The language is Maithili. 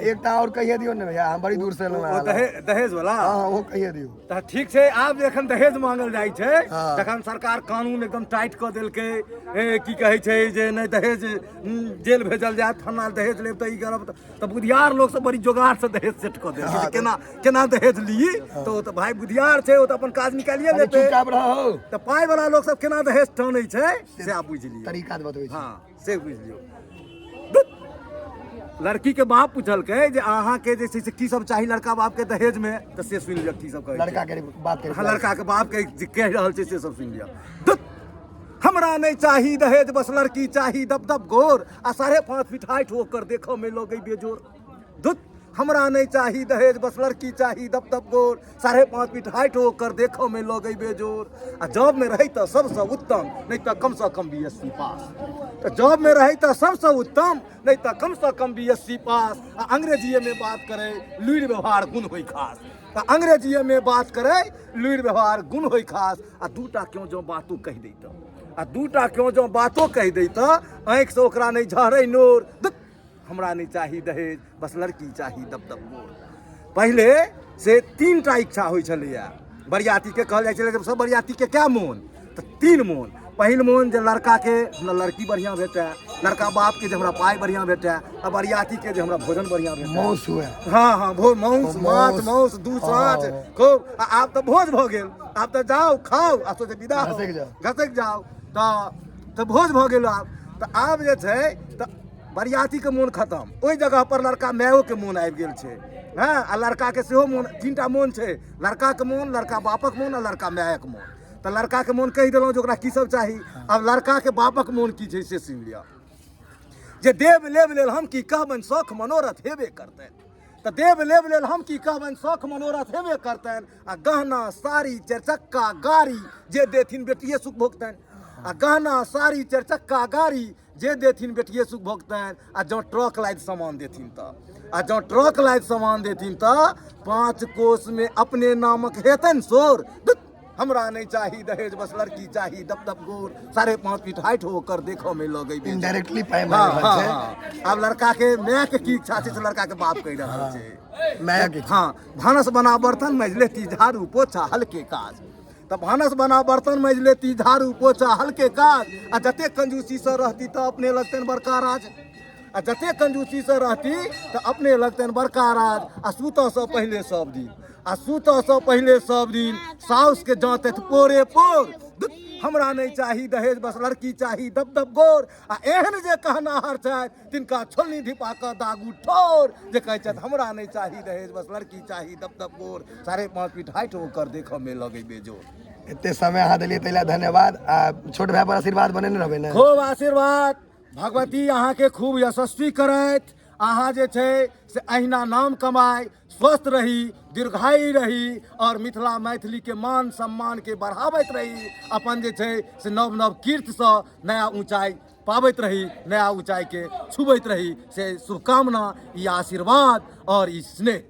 एकटा और कहिए दियौ ने भैया, हम बड़ी दूर से एलहुँ ओ हैं। दहेज वाला? हाँ, ओ कहिए दियौ। तऽ ठीक छै, आब जखन दहेज मांगल जाइ छै, तखन सरकार कानून एकदम टाइट कऽ देलकै। ए, की कहै छै जे नहि दहेज, जेल भेजल जायत, फलना दहेज लेब तऽ ई करब। तऽ बुधियार लोक सब बड़ी जोगाड़ से दहेज सेट कऽ देलकै जे केना केना दहेज ली। तऽ ओ तऽ भाय बुधियार छै, ओ तऽ अपन काज निकालिए अरे लेतै। चुपचाप रहो। तऽ पाइ वाला लोक सब केना दहेज टानै छै से आब बुझि लियौ। तरीका बतबै छी। हँ, से बुझि लियौ। लड़की के बाप पूछलकै जे अहाँके जे छै से की सब चाही लड़का बाप के दहेज में, तऽ से सुनि लिअ की सब कहै छै। लड़का के बात के। हाँ, लड़का के बाप के जे कहि रहल छै से सब सुनि लिअ। धुत, हमरा नहि चाही दहेज, बस लड़की चाही दब दब गोर आ 5.5 फीट हाइट होकर देखऽ में लगै बेजोर। धुत, हमरा नहि चाही दहेज, बस लड़की चाही दब दब गोर, 5.5 फीट हाइट होकर देखऽ में लगै बेजोर आ जॉब में रहै तऽ सबसँ उत्तम, नहि तऽ कमसँ कम बी एस सी पास। तऽ जॉब में रहै तऽ सबसँ उत्तम, नहि तऽ कमसँ कम बी एस सी पास आ अंग्रेजीए में बात करै, लुरि व्यवहार गुण होइ खास। तऽ अंग्रेजीए में बात करै, लुरि व्यवहार गुण होइ खास आ दूटा क्यों जँ बातो कहि दैत, आ दूटा क्यों जँ बातो कहि दैत, आँखिसँ ओकरा नहि झहरै नोर। धुत, हमरा नहि चाही दहेज, बस लड़की चाही दब दब गोर। पहिले से 3टा इच्छा होइ छलैए बरियातीके। कहल जाइ छलै सब बरियातीके कए मोन? तऽ 3 मोन। पहिल मोन जे लड़काके हमरा लड़की बढ़िआँ भेटए, लड़का बापके जे हमरा पाइ बढ़िआँ भेटए आ बरियातीके जे हमरा भोजन बढ़िआँ भेटए, माउस हुए। हाँ, भो माउस, माछ, माउस दू साँझ खूब। आ आब तऽ भोज भऽ गेल, आब तऽ जाउ खाउ आ सोचे विदा हो। घसकि जाउ। घसकि जाउ। तऽ भोज भऽ गेल। आब तऽ आब जे छै तऽ बरियातीके मोन खतम, ओहि जगह पर लड़का मायोके मोन आबि गेल छै। हँ, आ लड़काके सेहो मोन। 3टा मोन छै, लड़काके मोन, लड़का बापक मोन आ लड़का मायक मोन। तऽ लड़काके मोन कहि देलहुँ जे ओकरा की सब चाही। आब लड़काके बापक मोन की छै से सुनि लिअ जे देव लेब लेल हम की कहबनि, शौख मनोरथ हेबे करतनि। तऽ देव लेब लेल हम की कहबनि, शौख मनोरथ हेबे करतनि आ गहना साड़ी चारि चक्का गाड़ी जे देथिन बेटिए सुख भोगतनि। आ गहना साड़ी चारि चक्का गाड़ी जे देथिन बेटिए सुख भोगतनि आ जँ ट्रक लादि सामान देथिन तऽ, आ जँ ट्रक लादि सामान देथिन तऽ 5 कोसमे अपने नामक हेतनि शोर। धुत, हमरा नहि चाही दहेज, बस लड़की चाही दब दब गोर, 5.5 फीट हाइट होकर देखऽ में लगै बेजोड़। इनडायरेक्टली पाइ मांगि रहल छै। आब लड़का के माय के की इच्छा छै से लड़का के बाप कहि रहल छै। माय के। हाँ, भानस बना बर्तन माजि लेती, झाड़ू पोछा हल्के काज। तऽ भानस बना बर्तन माजि लेती, झाड़ू पोछा हल्के काज आ जते कंजूसी से रहती तऽ अपने लगतनि बड़का राज। आ जते कंजूसी से रहती तऽ अपने लगतनि बड़का राज आ सुतऽ से पहिले सब दिन, आ सुतऽ से पहिले सब दिन साउस के जाँतथि पोरे पोर। धुत, हमरा नहि चाही दहेज, बस लड़की चाही दब दब गोर आ एहन जे कहनाहर छथि तिनका छोलनी धिपा कऽ दागू ठोर जे कहै छथि हमरा नहि चाही दहेज, बस लड़की चाही दब दब गोर, 5.5 फीट हाइट होकर देखऽ में लगै बेजोड़। एते समय अहाँ देलियै ताहि लए धन्यवाद आ छोट भाय पर आशीर्वाद बनेने रहबै ने? खूब आशीर्वाद। भगवती अहाँके खूब यशस्वी करथि। अहाँ जे छै से अहिना नाम कमाइ, स्वस्थ रही, दीर्घायु रही और मिथिला मैथिली के मान सम्मान के बढ़ाबैत रही। अपन जे छै से नव नव कीर्तिसँ नया ऊँचाइ पाबैत रही, नया ऊँचाइ के छुबैत रही, से शुभकामना, ई आशीर्वाद और ई स्नेह।